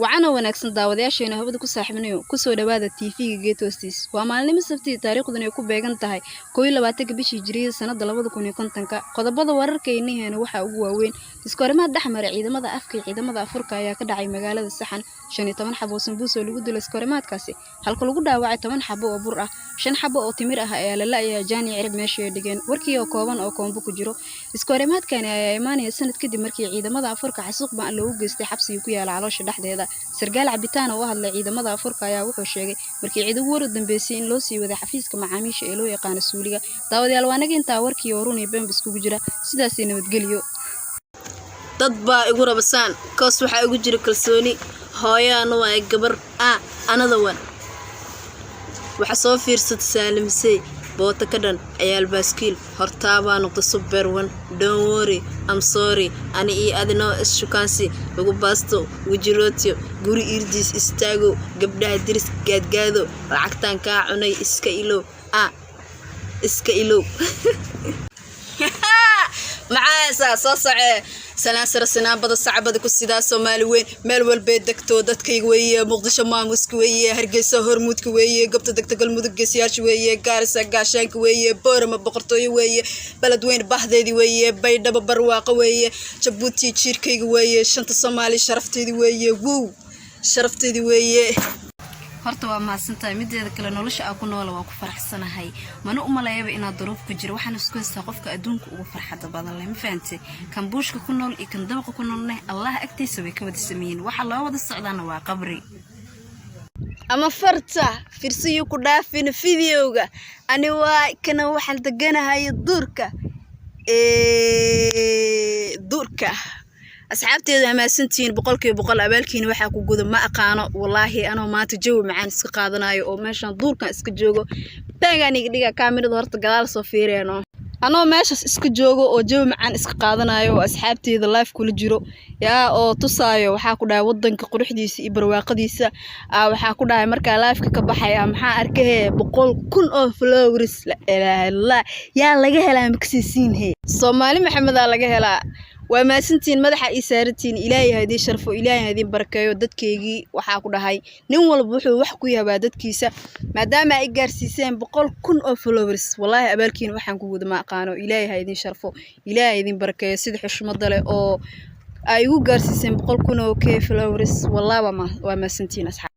Wacan oo wanaagsan daawadayaasheena hawada ku saaxiibinayo, kusoo dhawaada TV-ga Geed Hoostiis. Waa maalinimo Sabti, taariikhduna ay ku beegan tahay 21-ka bishii Hijriyada, sanada 2050-ka. Qodobada wararkaynaheena waxaa ugu waaweyn: iskahorimaad dhexmara ciidamada afka iyo ciidamada afurka ayaa ka dhacay magaalada Saxan. 15 xabo oo sambuus oo lagu dilay iskahorimaadkaasi, halka lagu dhaawacay 10 xabo oo bur ah. 5 xabo oo timir ah ayaa la la'yahay jaani cirib meesha ay dhigeen. Warkii oo kooban oo koombo ku jiro. Iskahorimaadkani ayaa imaanaya sanad kadib markii ciidamada afurka xasuuq ba'an loogu geystay xabsiga ku yaala caloosha dhexdeeda. Sarkaal cabitaan oo u hadlay ciidamada afurka ayaa wuxuu sheegay markii ciid ugu war u dambeysay in loo sii waday xafiiska macaamiisha ee loo yaqaano suuliga. Daawadayaal, waa naga intaa warkii oo run iyo beenba iskugu jira. Sidaasii nabadgelyo. Dad baa igu rabasaan koos, waxaa igu jira kalsooni hooyaana waa gabar ah another one. Waxa soo fiirsata saalimsey boota ka dhan ciyaal baaskiil hortaabaa noqda super one. Don't worry, I'm sorry. Ani iyo adinoo is-shukaansi lagu baasto wejirootyo guri irdiis istaago, gabdhaha diris gaadgaado, lacagtaan kaa cunay iska ilow, ah, iska ilow. Maxaa heesaa soo socee? Salaan sare, sinaanbada sacbada ku sidaa. Soomaali weyn meel walbay degto, dadkayga weeye. Muqdisho maamuska weeye, Hargeysa hormuudka weeye, gobta degta Galmudug geesiyaasha weeye, Gaarisa gaashaanka weeye, Boorama boqortooyo weeye, Beledweyne bahdeedii weeye, Baydhabo barwaaqo weeye, Jabuuti jiirkayga weeye, shanta Soomaali sharafteedii weeye, wow, sharafteedii weeye. Horta waa mahadsantahay. Mideeda kale, nolosha aa ku noola waa ku faraxsanahay, mana u maleeyaba inaad duruuf ku jiro. Waxaan isku haystaa qofka adduunka ugu farxadda badan leh. Ma fahantay? Kan buushka ku nool iyo kan dabaqa ku noolneh, Allah agtiisa way ka wada sameeyeen. Waxa loo wada socdaana waa qabri. Ama farta fiirsiyo ku dhaafina videoga. Ani waa kana, waxaan deganahay duurka, duurka. Asxaabteeda, hamaasantihiin 100%. Abaalkiina waxaa ku guda ma aqaano. Wallaahi, anoo maanta jawi macaan iska qaadanayo oo meeshaan duurkan iska joogo, baagaan iga dhiga kaamirada horta gadaal soo fiireeno. Anoo meeshaas iska joogo oo jawi macaan iska qaadanayo oo asxaabteeda live kula jiro yaa oo tusaayo, waxaa ku dhahay wadanka quruxdiisa iyo barwaaqadiisa. Waxaa ku dhahay markaa liveka ka baxaya, maxaa arkahee? 100,000 oo followers. La ilaaha illallah, yaa laga helaa? Makasiisiin he, Soomaali Maxamedaa laga helaa. Waa mahadsantihiin, madaxa ii saarantihiin. Ilaahay ha idiin sharfo, Ilaahay ha idiin barakeeyo. Dadkeygii, waxaa ku dhahay nin walba wuxuu wax ku yahabaa dadkiisa. Maadaama ay gaarsiiseen 100,000 oo followers, wallaahi abaalkiina waxaan ku guda ma aqaano. Ilaahay ha idiin sharfo, Ilaahay ha idiin barakeeyo sida xushmada leh oo ay igu gaarsiiseen 100,000 oo k followers. Wallaahi waa mahadsantihiin, asxaab.